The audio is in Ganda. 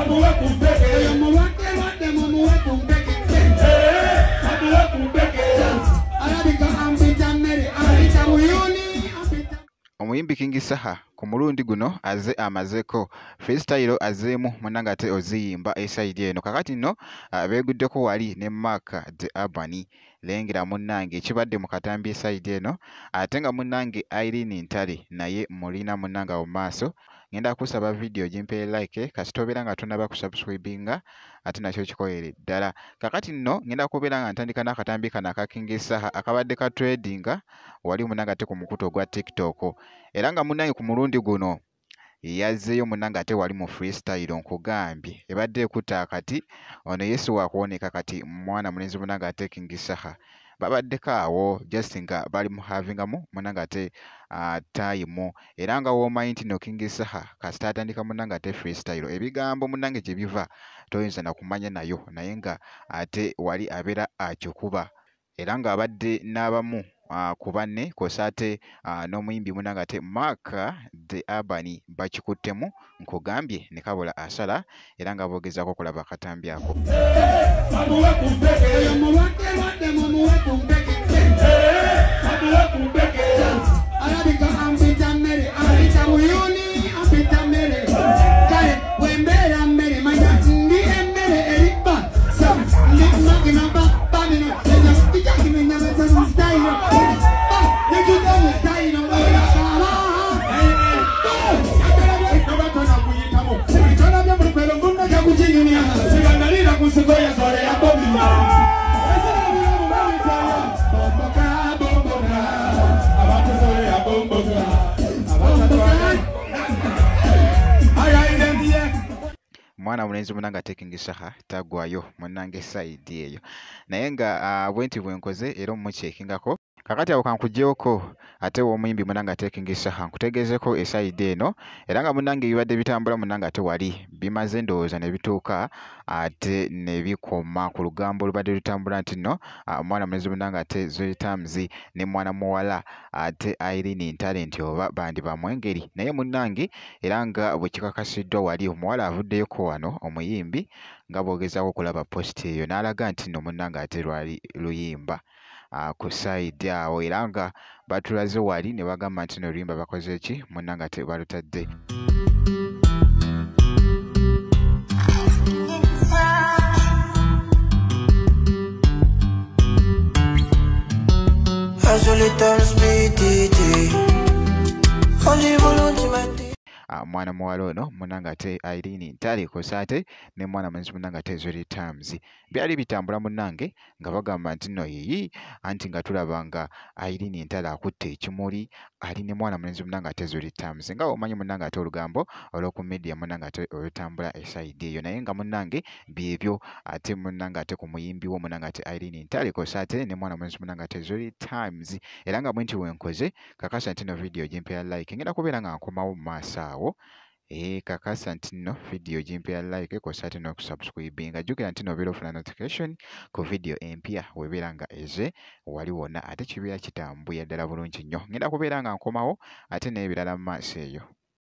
Bamuwe ku mpeke. Oyo mulwadde lwadde mumuwe ku mpeke. Bamuwe ku mpeke. Alabika ampita mmere, ampita buyuni, ampita. Omuyimbi King Saha ku mulundi guno azze amazeeko freestyle azzeemu munnange ate oziyimba esayidi eno. Kakati nno beeguddeko wali ne Mark the Urban lengera munnange ekibadde mu katambi esayidi eno, ate nga munnange Irene Ntale naye mulina munnange awo mu maaso. Ngenda kusaba vidiyo gimpe like kasita obeera nga tonnaba kusubscribinga ate nakyo kikolerere ddala. Kakati nno ngenda kubeera nga ntandika n'akatambi kano aka King Saha akabadde ka tradinga wali munnange ate ku mukutu ogwa TikTok, era nga munnange ku mulundi guno yazzeeyo munnange ate wali mu freestyle nkugambye ebadde ekutte akati ono Yesu wakuwoneka kati mwana mulenzi munnange ate King Saha babaddeko awo just nga bali mu havingamu munnange ate time, era nga w'omanyi nti no King Saha kasita atandika munnange ate freestyle ebigambo munnange gye biva toyinza na kumanya nayo, naye nga ate wali abeera akikuba, era ng'abadde n'abamu ku banne kw'ossa ate n'omuyimbi munnange ate Mark the Urban bakikuttemu nkugambye ne kabula asala, era nga boogezaako okulaba akatambi ako. Bamuwe ku mpeke. Oyo mulwadde lwadde mumuwe ku mpeke. Bamuwe ku mpeke. Alabika ampita mmere, ampita buyuni, ampita mmere. Kale bwe mbeera mmere manya ndi emmere eribba. So ndi magina ba bamino ejja kimenya besa mu style. Ba nekita mu style oyo kaba. Sigangalira ku nsiko ya sole ya bombi. Bomboka, bomboka. Abantu sole ya bomboka. Mwana mulenzi munnange ate King Saha taggwayo munnange sayidi eyo, naye nga bwe nti bwe nkoze era omumukyekingako. Kakati awo kankuggyeko ate w'omuyimbi munnange ate King Saha nkutegeezeko esayidi eno, era nga munnange ebibadde bitambula munnange ate wali bimaze ndowooza ne bituuka ate ne bikoma ku lugambo olubadde lutambula nti nno omwana mulenzi munnange ate Zuli Tams ne mwana muwala ate Irene Ntale nti oba bandi bamwengeri, naye munnange era nga bwe kikakasiddwa wali omuwala avuddeyoko wano omuyimbi nga bw'ogezaako okulaba post eyo n'alaga nti nno munnange ate lwali luyimba ku sayidi awo, era nga batulaze wali ne bagamba nti nno oluyimba bakoze ki munnange ate balutadde. Mwana muwala ono munnange ate Irene Ntale kw'ossa ate ne mwana mulenzi munnange ate Zuli Tams byali bitambula munnange nga bagamba nti nno yiyi, anti nga tulaba nga Irene Ntale akutte ekimuli ali ne mwana mulenzi munnange ate Zuli Tams, nga omanyi munnange ate olugambo olw'oku media munnange ate olutambula esayidi eyo, naye nga munnange byebyo ate munnange ate ku muyimbi wo munnange ate Irene Ntale kw'ossa ate ne mwana mulenzi munnange ate Zuli Tams, era nga bwe nti bwe nkoze kakasa nti nno vidiyo gimpeera like ngenda kubeera nga nkomawo mu maaso awo. Kakasa nti nno vidiyo gimpeera like kw'ossa ate n'okusubscribinga, jjukira nti nno obeera ofuna notification ku vidiyo empya webeera nga eze wali wonna ate kibeera kitambuya ddala bulungi nnyo. Ngenda kubeera nga nkomawo ate n'ebirala mu maaso eyo.